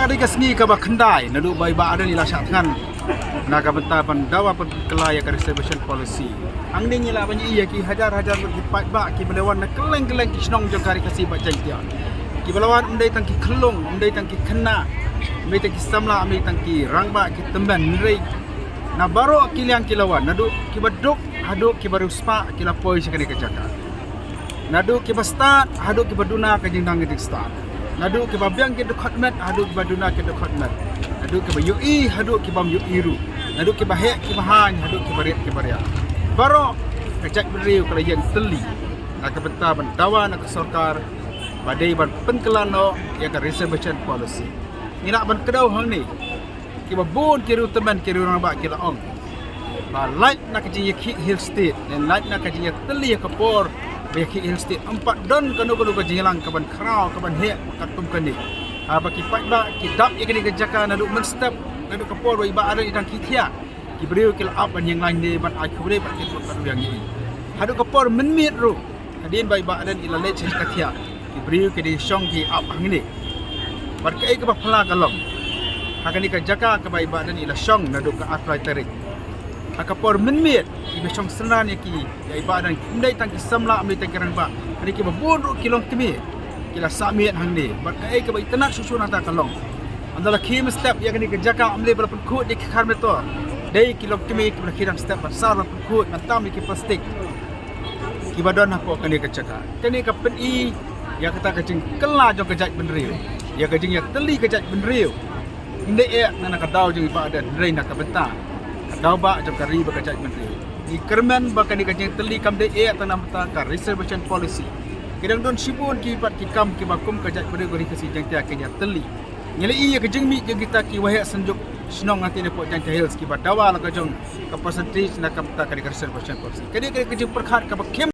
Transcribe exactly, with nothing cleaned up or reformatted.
Ka dei ka sngi kaba khyndai naduh ba i Bah Ardent i la shah thngan na ka bynta ban dawa ban pynkylla ïa ka reservation policy. Hangne ngi lah ban ïohi ïa ki hajar hajar ngut ki paidbah kiba la wan na kylleng kylleng ki shnong jong ka Ri Khasi Bajaintia. Kiba la wan ym dei tang ki khyllung, ym dei tang ki khynnah, ym dei tang ki samla, ym dei tang ki rangbah ki tymmen, hynrei na baroh ki liang ki la wan, naduh kiba duk haduh kiba riewspah ki la poi sha kane ka jaka. Naduh kiba stad haduh kiba duna ka jingdang ka jingstad. Naduh kiba biang ki dkhot met haduh kiba duna ki dkhot met. Naduh kiba ïohi haduh kibym ïohi ruh. Naduh kiba heh kiba haiñ haduh kiba riat kiba riang. Baroh ka jaitbynriew ka la ïeng tylli na ka bynta ban dawa na ka sorkar ba dei ban pynkylla noh ïa ka reservation policy. Ngi lah ban kdew hangne, kiba bun ki riew tymmen ki riew rangbah ki la ong ba lait na ka jingïakhih Hill State ne lait na ka jingïatylli ïa ka por ba ïakhih Hill State, ym pat don kano kano ka jingïalang kaban khraw kaban heh katkum kane. Haba ki paidbah ki dap ïa kane ka jaka naduh mynstep, naduh ka por ba i Bah Ardent i dang khie thiah, ki briew ki la ap ban ïeng lain ne ban ai khublei bad ki la ap ban ïeng ïa i. Haduh ka por mynmiet ruh, hadien ba i Bah Ardent i la leit sha ka thiah, ki briew ki dei shong ki ap hangne. Bad kaei kaba phylla ka long, ha kane ka jaka kaba i Bah Ardent i la shong naduh ka arphew lai tarik, ha ka por mynmiet iba shong synran ïa ki, ïa i Bah Ardent, ym dei tang ki samla, ym dei tang ki rangbah, hynrei kiba bun ruh ki longkmie ki la sah miet hangne. Bad kaei kaba itynnad shuh shuh nangta ka long, ynda la khie mynstep ïa kane ka jaka, ym dei ba la pynkhuid da ki car motor, dei ki longkmie kiba la khie dang step ban sar ban pynkhuid ban tam ïa ki plastik kiba don hapoh kane ka jaka. Kane ka pyni ïa kata ka jingkylla jong ka jaitbynriew, ïa ka jingïatylli ka jaitbynriew. Ym dei eh na ka daw jong i Bah Ardent, hynrei na ka bynta ka daw ba jong ka ri bad ka jaitbynriew. Ngi kyrmen ba kane ka jingtylli kam dei eh tang na bynta ka reservation policy. Ki dang don shibun ki pat ki kam kiba kum ka jaitbynriew ka Ri Khasi Jaiñtia kin ïatylli. Ngi la ïohi ïa ka jingmih jong kita ki waheh synjuk shnong hangtei napoh Jaiñtia Hills kiba dawa la ka jong ka percentage na ka bynta kane ka reservation policy. Kane ka dei ka jingpyrkhat kaba khim